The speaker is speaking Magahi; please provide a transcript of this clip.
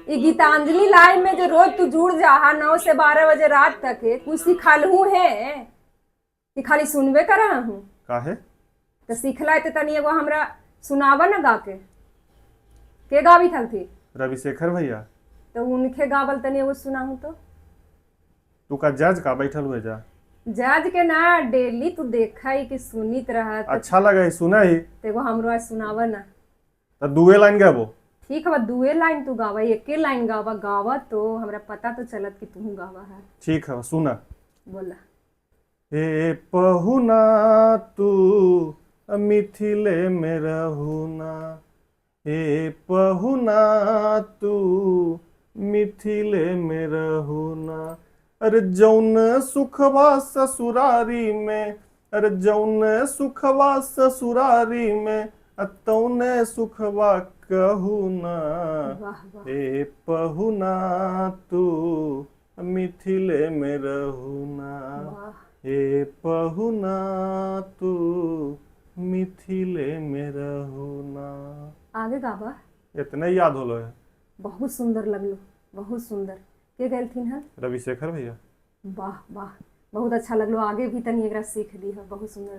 ई गीतांजलि लाइव में जो रोज तू जुड़ जा 9 से 12 बजे रात तक है, कुछ सिखालहू है कि खाली सुनबे कर रहा हूँ? काहे? तो सिखला तो तनी एगो हमरा सुनावा ना गा के गावी थल थी? रविशेखर भैया। तो उनके गावल तनी एगो सुनाहू तो। तू का जज का बैठल हुए जा? जज के ना, डेली तू देखा ही कि सुनित रहा तो। अच्छा लगा है सुना ही। तो एगो हमरो आज सुनावा ना। तो दुए लाइन गाबो। ठीक है, दुए लाइन तू गावा, एके लाइन गावा, गावा तो हमरा पता तो चलत कि तू गावा है। ठीक है, सुना। बोला। हे पहुना तू मिथिले में रहुना, हे पहुना तू मिथिले में रहुना, अरे जौन सुखवा ससुरारी में, अरे जौन सुखवा ससुरारी में तौने सुखवा कहू ना, वाह वाह। हे पहुना तू मिथिले में रहुना, वाह। हे पहुना तू मिथिले में रहुना। आगे गावा। इतने याद होलो है। बहुत सुंदर लगलो, बहुत सुंदर। के गेलथिन हन? रविशेखर भैया। वाह वाह, बहुत अच्छा लगलो। आगे भी तनी एकरा सीख ली है, बहुत सुंदर।